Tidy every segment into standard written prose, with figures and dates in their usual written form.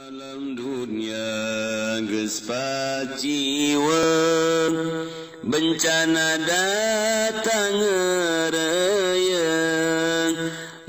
Alam dunia geus paciweung, bencana datang ngeureuyeung,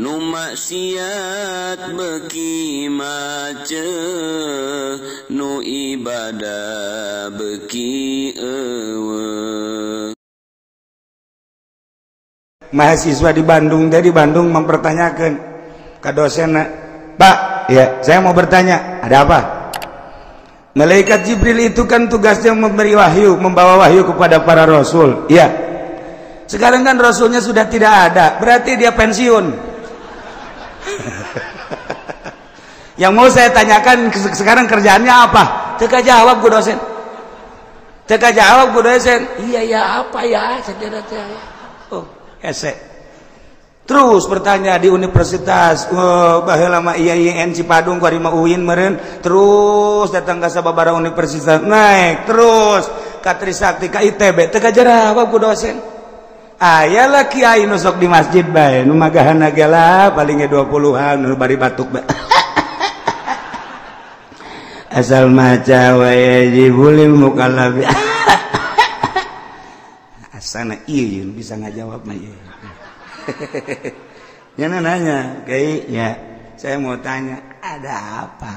nu maksiat beuki maceuh, nu ibadah beuki eueuh. Mahasiswa di Bandung tadi Bandung mempertanyakan ke dosen, "Pak, ya, saya mau bertanya, ada apa?" Malaikat Jibril itu kan tugasnya memberi wahyu, membawa wahyu kepada para rasul. Ya. Sekarang kan rasulnya sudah tidak ada, berarti dia pensiun. Yang mau saya tanyakan sekarang kerjaannya apa? Teka jawab ku dosen. Teka jawab ku dosen. Iya ya, apa ya? Saya oh, hese. Terus bertanya di universitas, oh, baheula mah IAIN Cipadung kuari mah UIN meureun, terus datang ka sababaraha universitas, naik terus ka Trisakti, ka ITB, teu kajawab ku dosen. Aya lah kiai nu sok di masjid bae, nu magahana ge lah paling ge 20-an nu bari batuk bae. Asal maca wa yajibul mukallafi. Asana ieu bisa ngajawab mah ieu. Jangan nanya, kiai, ya, saya mau tanya, ada apa?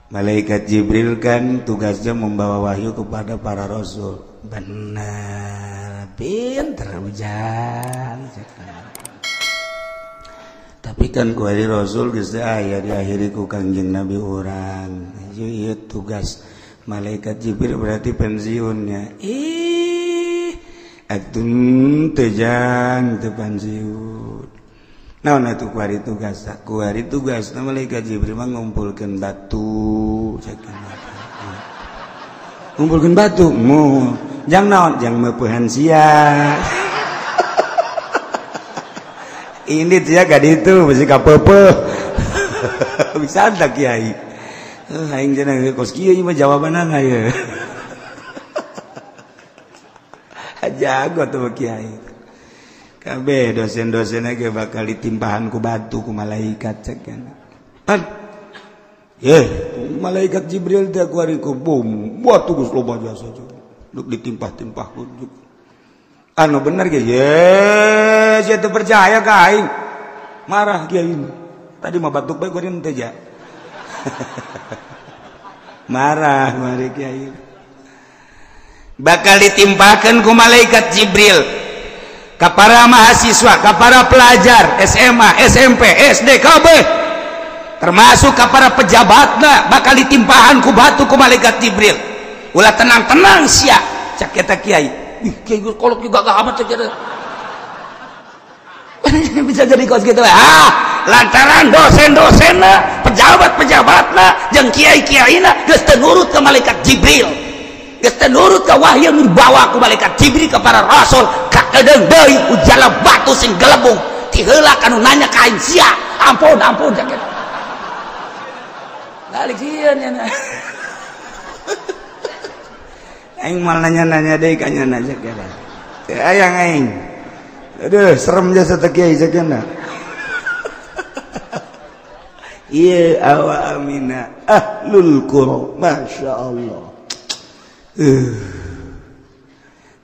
Malaikat Jibril kan tugasnya membawa wahyu kepada para rasul. Benar, pinter ujang. Tapi kan kuari rasul geus aya diakhiri ku Kangjeng Nabi urang. Ieu tugas malaikat Jibril berarti pensiunnya. Ih, atun tejang teu pensiun. Naon atuh kuari tugas? Kuari tugas malaikat Jibril mah ngumpulkeun batu, ngumpulkeun batu. Mu jang naon? Jang meupehan sia. Ini dia gak itu mesti kapepe. Bisa tak kiai? Aing cenah kos kieu mah jawabanana ye. Jago tuh kiai. Kabeh dosen-dosenna ge bakal ditimpahan ku batu ku malaikat cek kan. Pan. Ye, malaikat Jibril teh kuari ku bom, batu geus loba jasa duk ditimpah-timpah ku. Anu bener ge, ye, sia teu percaya ka aing. Marah kiai. Tadi mah batuk bae kuari teh ja. Marah mari kiai. Bakal ditimpakan ku malaikat Jibril ke para mahasiswa, ke para pelajar SMA, SMP, SD, KB, termasuk ke para pejabatna, bakal ditimpahan ku batu ku malaikat Jibril. Ulah tenang-tenang sia, cak eta kiai. Ih, kiai kolot juga gak amat cak. Bisa jadi kos gitu. Ah, lantaran dosen-dosenna, pejabat-pejabatna, jeung kiai-kiaina geus teu nurut ke malaikat Jibril. Geus teu nurut ka wahyu nu dibawa ku malaikat Jibril ke para rasul, kakedeung deui ujala batu sing gelebung. Ti heula kanu nanya ka aing sia. Ampun, ampun cak eta. Balik sieun nya. Aing mal nanya-nanya deui ka nya cak eta. Teu aya aing. Aduh, serem jasa teh kiai cak eta. Ieu awa amina ahlul qura, masyaallah.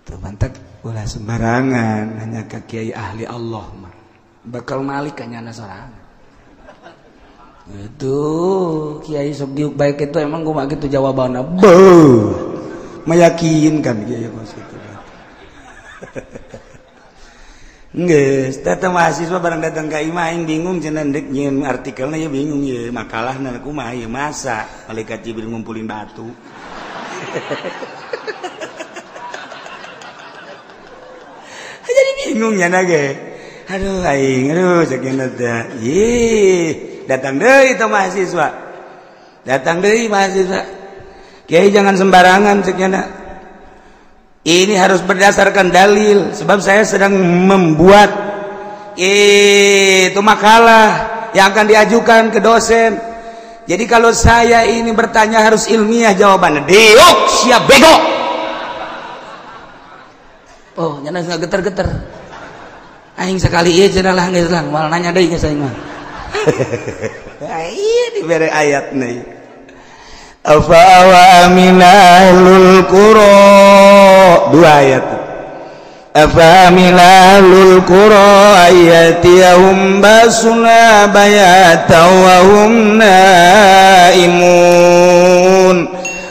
Tuh mantak ulah sembarangan hanya ke kiai ahli Allah mah bakal malik kanyana sorangan. Itu kiai sok diuk baik itu emang gua mah gitu jawabanna. Beuh. Meyakinkan kiai kos kitu. Geus, datang mahasiswa barang datang ka imah aing bingung cenah deuk nyieun artikelna ya bingung ye makalahna kumaha ieu masa malaikat Jibril ngumpulin batu. Jadi bingung ya nage. Aduh aing, aduh sakieu teh. Ih, datang deui teh mahasiswa. Datang deui mahasiswa. Kiai jangan sembarangan ceuknya. Ini harus berdasarkan dalil sebab saya sedang membuat itu makalah yang akan diajukan ke dosen. Jadi kalau saya ini bertanya harus ilmiah jawabannya. Diuk siap bego. Oh, nyana geter-geter. Aing sekali ieu cenah lah geus lah, moal nanya deui geus aing mah. Iya diberi ayat nih. Afa wa aminalul qura, dua ayat. Afa aminalul qura ayatiyahum basuna bayata wa hum naimun.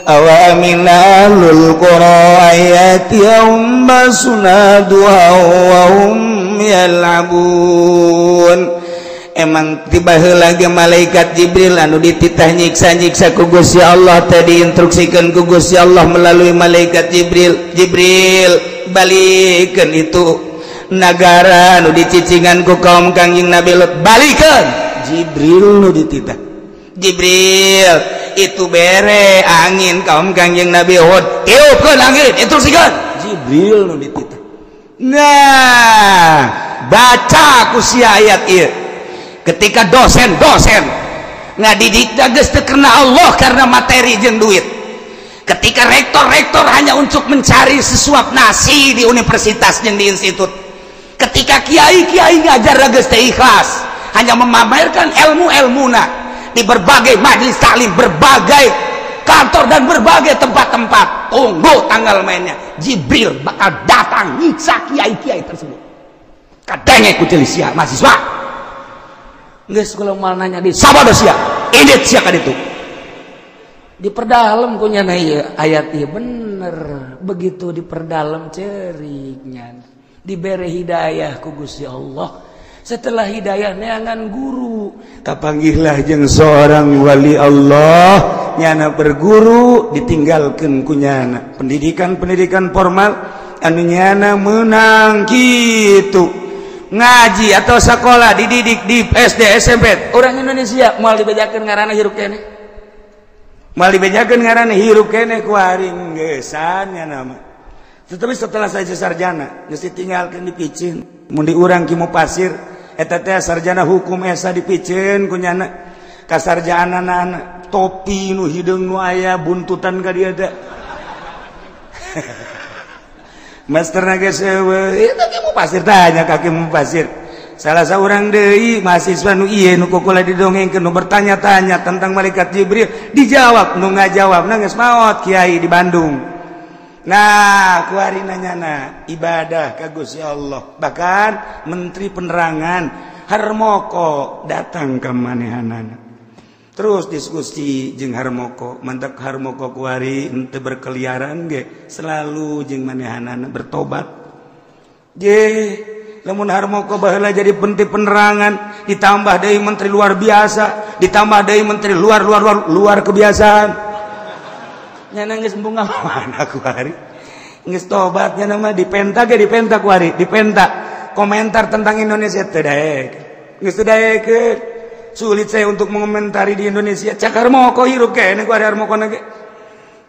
Awa aminalul qura ayatiyahum basuna duha wa hum yal'abun. Emang tiba heula ge malaikat Jibril anu dititah nyiksa-nyiksa ku Gusti Allah tadi diinstruksikeun ku Gusti Allah melalui malaikat Jibril. Jibril balikeun itu nagara anu dicicingan ku kaum Kangjeng Nabi Lut, balikeun. Jibril nu dititah. Jibril itu bere angin kaum Kangjeng Nabi Hud, tiupkeun angin, instruksikeun. Jibril nu dititah. Nah, baca ku sia ayat ieu. Ketika dosen-dosen ngadidik geus teu karena Allah karena materi jeung duit. Ketika rektor-rektor hanya untuk mencari sesuap nasi di universitas jeung di institut. Ketika kiai-kiai ngajar geus teu ikhlas, hanya memamerkan ilmu-ilmuna di berbagai majelis taklim, berbagai kantor dan berbagai tempat-tempat. Tunggu tanggal mainnya, Jibril bakal datang nyiksa kiai-kiai tersebut. Kadenge ku ceuli sia mahasiswa. Geus kula moal nanya di sabodo sia, indit sia ka ditu. Diperdalam ku nyana ieu ayat ieu bener. Begitu diperdalam ceriknya, dibere hidayah ku Gusti Allah. Setelah hidayah neangan guru, kapanggihlah jeung seorang wali Allah, nyana berguru ditinggalkeun ku nyana. Pendidikan-pendidikan formal anu nyana meunang kitu. Ngaji atau sekolah dididik di SD SMP orang Indonesia moal dibejakeun ngaranna hirup keneh, moal dibejakeun ngaranna hirup keneh ku aring geusan nya nama. Tetapi setelah saya sarjana geus ditinggalkeun dipiceun mun di urang ki pasir eta teh sarjana hukum esa dipiceun ku nyana kasarjanana topi nu hideung nu aya buntutan ka dieu teh. Master geus eueuh eta ki pasir tanya kaki pasir. Salah seorang deui mahasiswa nu ieu nu kukula didongengkeun nu bertanya-tanya tentang malaikat Jibril dijawab nu ngajawabna geus maot kiai di Bandung. Nah, kuari nanyana ibadah ka Gusti Allah. Bahkan menteri penerangan Harmoko datang ka manehanana. Terus diskusi jeung Harmoko, mantak Harmoko kuari henteu berkeliaran ge selalu jeung manehanana bertobat. Je, lamun Harmoko baheula jadi menteri penerangan, ditambah deui menteri luar biasa, ditambah deui menteri luar luar luar luar kebiasaan. Nyana geus embung mana kuari. Geus tobat nyana mah dipenta ge dipenta kuari, dipenta komentar tentang Indonesia teu daek. Geus teu daekeun. Sulit saya untuk mengomentari di Indonesia. Cak Harmoko hirup kene kuari Harmoko ge.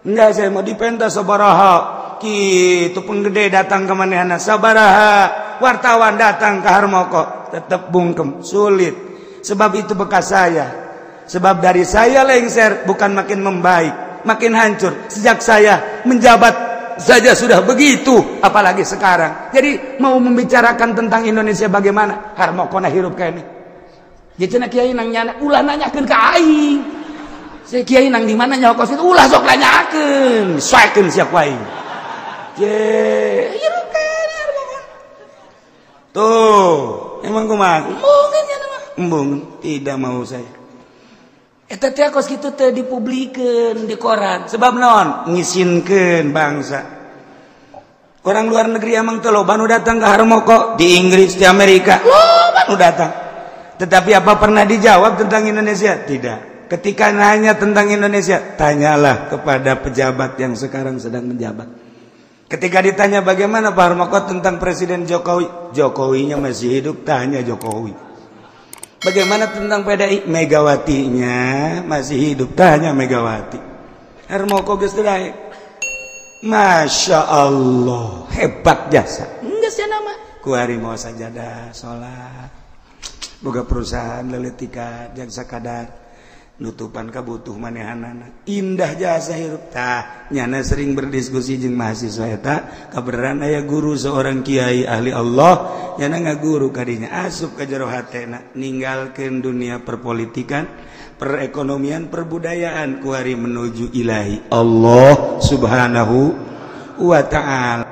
Enggak, saya mau dipenta sabaraha. Kitu penggede datang ke manehna sabaraha, wartawan datang ke Harmoko, tetap bungkem, sulit. Sebab itu bekas saya. Sebab dari saya lengser bukan makin membaik, makin hancur. Sejak saya menjabat saja sudah begitu, apalagi sekarang. Jadi mau membicarakan tentang Indonesia bagaimana? Harmoko na hirup kene. Jadi cenah kiai nang nyana ulah nanyakeun ka aing. Saya kiai nang di mana nyaho kos itu ulah sok nanyakeun, soekeun sia ku aing. Je, hirup kene Harmoko. Tuh, emang kumaha? Embungeun nya mah. Embung, tidak mau saya. Eta teh kos kitu teh dipublikeun di koran. Sebab naon? Ngisinkeun bangsa. Orang luar negeri emang teh loba nu datang ke Harmoko, di Inggris, di Amerika. Loba nu datang. Tetapi apa pernah dijawab tentang Indonesia? Tidak. Ketika nanya tentang Indonesia, tanyalah kepada pejabat yang sekarang sedang menjabat. Ketika ditanya bagaimana Pak Harmoko tentang Presiden Jokowi, Jokowinya masih hidup, tanya Jokowi. Bagaimana tentang PDI? Megawatinya masih hidup, tanya Megawati. Harmoko geus teu daek. Masya Allah, hebat jasa. Geus sia nama. Kuari mau sajadah, salat. Boga perusahaan leuleutikan jeung sakadar. Nutupan kabutuh manehanana indah jasa hirup. Tah nyana sering berdiskusi jeung mahasiswa eta kabeneran aya guru seorang kiai ahli Allah nyana ngaguru kadinya asup ka jero hatena ninggalkeun dunia perpolitikan, perekonomian, perbudayaan kuari menuju ilahi Allah Subhanahu wa ta'ala.